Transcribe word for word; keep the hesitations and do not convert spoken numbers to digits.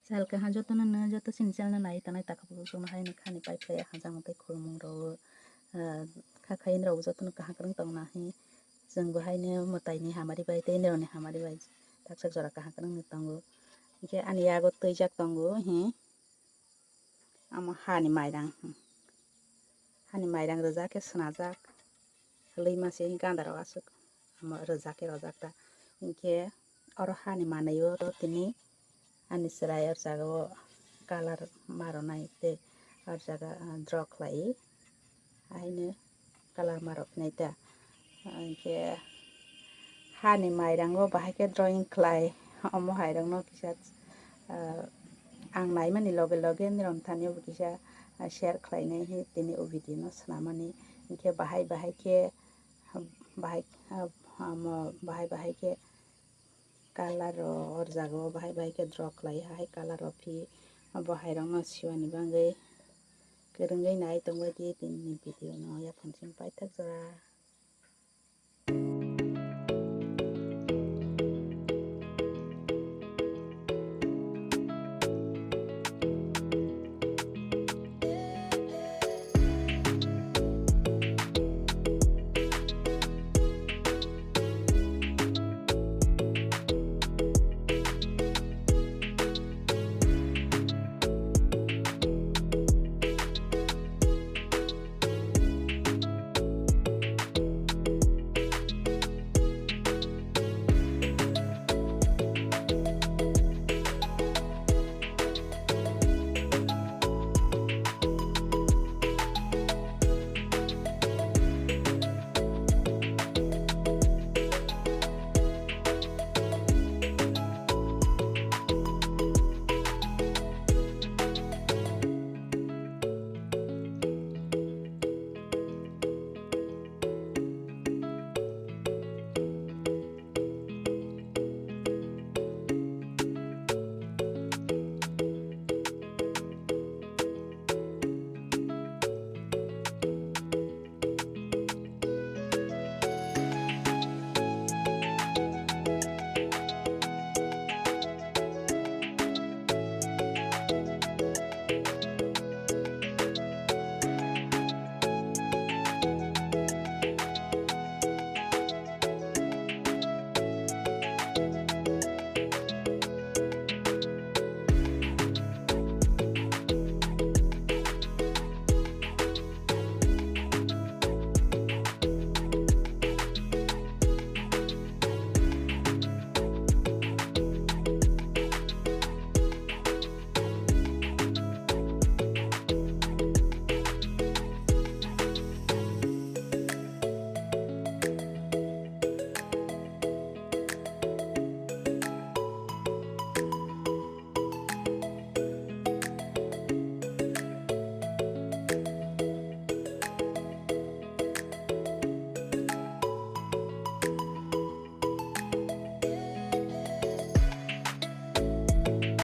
Salka ha jotono no joto chini channel no nai tanai takhubo jotono haino khani pai phlai hajang tei khulumung rok, ah, kha khai rok jotono kaham kwrwng tong na hi. Chwng bo haino mwtai ni hamari bai tei nirok ni hamari bai taksa jora kaham kwrwng ni tongo. Hinkhe ani yago twijak tongo hi. Amo hani mairang, hmm. Hani mairang rijak khe swnajak. Lwima se ganda rok aswk amo rijak khe rojak ta. Hinkhe oro hani manwi o ro tini ani chwrai o jaga o colour ma rwnai tei o jaga, ah, draw khlai. Haino colour ma rok phinai ta. Hinkhe hani mairango bahai khe drawing khlai, omo hairokno kisa, ah, ang naimani loge loge nirok thani bo kisa, ah, share khlainai hi tini o video no swnamani. Hinkhe bahai bahai khe, bahai, ah, omo bahai bahai khe colour rok o jaga o bahai bahai khe draw khlai hai colour rok phi bo hairokno siwani bagwi kwrwngwi nai tongbai di tini video no yaphang simi paithak jora.